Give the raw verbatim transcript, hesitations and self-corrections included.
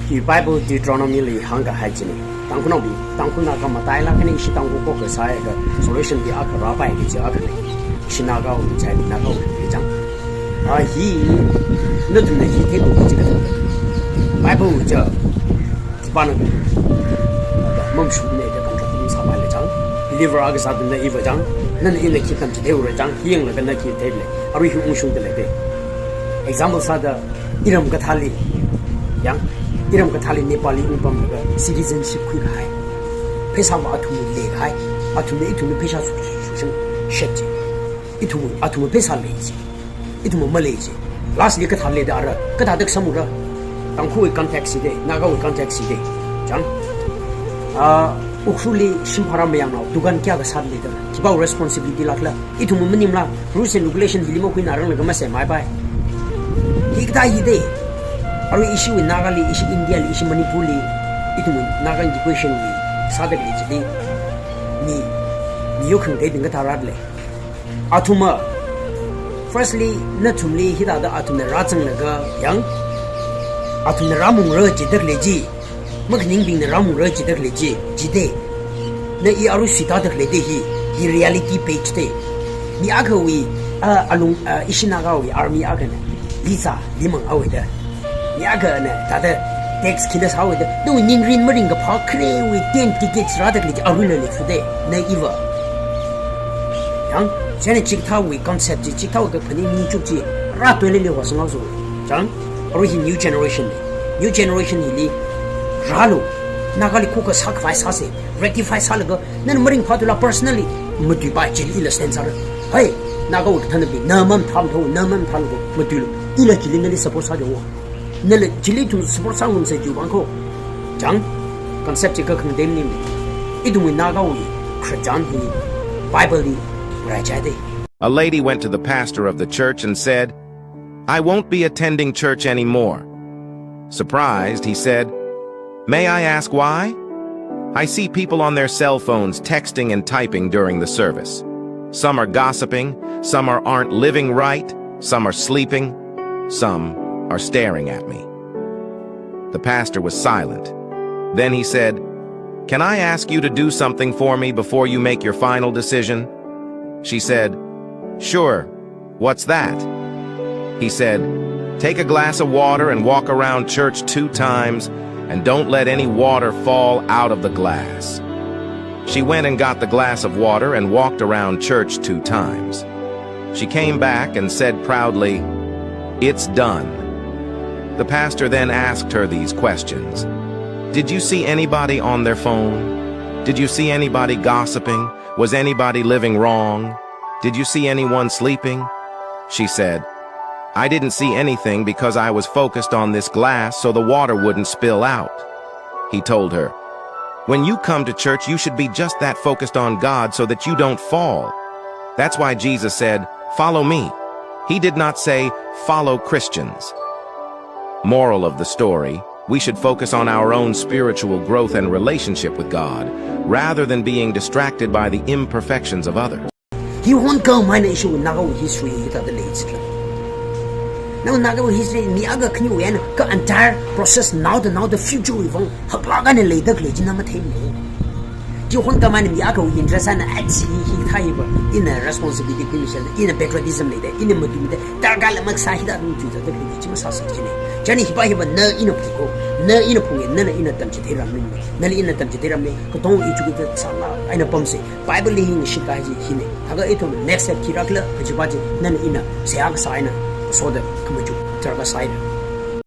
Hi Bible Deuteronomy li hāngkahai china. Tangkhulnaobing, Tangkhul Naga matailāk eina ishi Tangkhul khokkha sāhaiakha solution hi akha rāpai kaji akha lei. Ishi Nagawui chai Nagawui lei chang. A hi, nathumna hi theikhui kaji kathā. Bible wui chi khipāna mamashungne da contradict sāpailei chang. Believer akha sāda na iva chang, nana ina khi tamchitheiura chang, hi yanglaga na khi theilei, arui hi ungshungda lei de. Example sāda, iram kathāli, yang, iram kathāli Nepal li ungpamlaga citizenship khuikahai. Pheisāva athumwui leikahai, athumna ithumli pheisā su-, su-, sushang shet ji. Ithum, athumwui pheisā lei ji. Ithumwui malei ji. Lastly kathā leida ara, kathāda kasamura. Tangkhulwui context hi de, Nagawui context hi de. Chang. Ah, Ukhrulli shim phara mayangnao, dukan kayākha sāda leida. Khipāwui responsibility lākla. Ithumwui maningla, rules and regulation hili makhuinaranglaga masemaipai. Hikathā hi de. Arui ishiwui Nagali, ishi Indiali, ishi Manipurli, ithumwui Naga integration li sāda khalei chili, mi, mi yokhangateibing kathā rāda lei. Athumva, firstly, nathumli hithāda athumna rāzanglaga yang, athumna rāmungra jida khalei chi, makhaningbingna rāmungra jida khalei chi, chi de. Na i arui suitāda khalei de hi, hi reality page de. Mi akhawui, a, alung, a, ishi Nagawui army akhana, Lisa, Limang awui da. Mi akhana, thāda text khina sāwui da, nawui ningrin maringkaphā kharewui ten tickets rāda khalei chi aruila leishu de, na iva. Yang, chieina chikathāwui concept chi, chikathāwui kaphaning ningchuk chi, rātoi leili wa sangao so. Chang, arui hi new generation le. New generation hili, rālu, Nagali khokkha sākhavai sāse, rectify sālaga, nana maringphā thuila personally, matuipai chili ila stand sāra. Hai, Nagawui kathānabing, na mamathāmthu, na mamathālu, matuilu, ila chili nali support sāda wo. Nala chili ithum support sāngarumsa jiwui vang kho. Chang, concept chi kakhangatei maningmana. Ithumwui Nagawui khararchan hi Bible li raichai de. A lady went to the pastor of the church and said, "I won't be attending church anymore." Surprised, he said, "May I ask why? I see people on their cell phones texting and typing during the service. Some are gossiping, some are, aren't living right, some are sleeping, some are staring at me." The pastor was silent. Then he said, "Can I ask you to do something for me before you make your final decision?" She said, "Sure. What's that?" He said, "Take a glass of water and walk around church two times, and don't let any water fall out of the glass." She went and got the glass of water and walked around church two times. She came back and said proudly, "It's done." The pastor then asked her these questions. "Did you see anybody on their phone? Did you see anybody gossiping? Was anybody living wrong? Did you see anyone sleeping?" She said, "I didn't see anything because I was focused on this glass so the water wouldn't spill out." He told her, "When you come to church, you should be just that focused on God so that you don't fall. That's why Jesus said, 'Follow me.' He did not say, 'Follow Christians.'" Moral of the story: we should focus on our own spiritual growth and relationship with God, rather than being distracted by the imperfections of others. Hi hon kamaina ishiwui Nagawui history hithāda lei chila. Nao Nagawui history mi akha khaniwui eina ka entire process naoda naoda future wui vang haplāk eina leida khalei chi na matheimana. Hi hon kamaina mi akhawui interest eina achi hithā hiva, ina responsibility khuimi sāda, ina patriotism leida, ina matuida, darkar la maksā hithāda matuida khalei chi masāsa china. Chieina hiva hiva na ina phung kho, na ina phungye, nana ina tamchitheirāmana, nali ina tamchitheirāmana, katonga educated sālāk eina pamse. Bible li hi ngashitkahai chi hina. Thākha ithum next step khi rākhala kajiva chi nana ina seihā kasā eina soda khamachuk darkar sāhaira.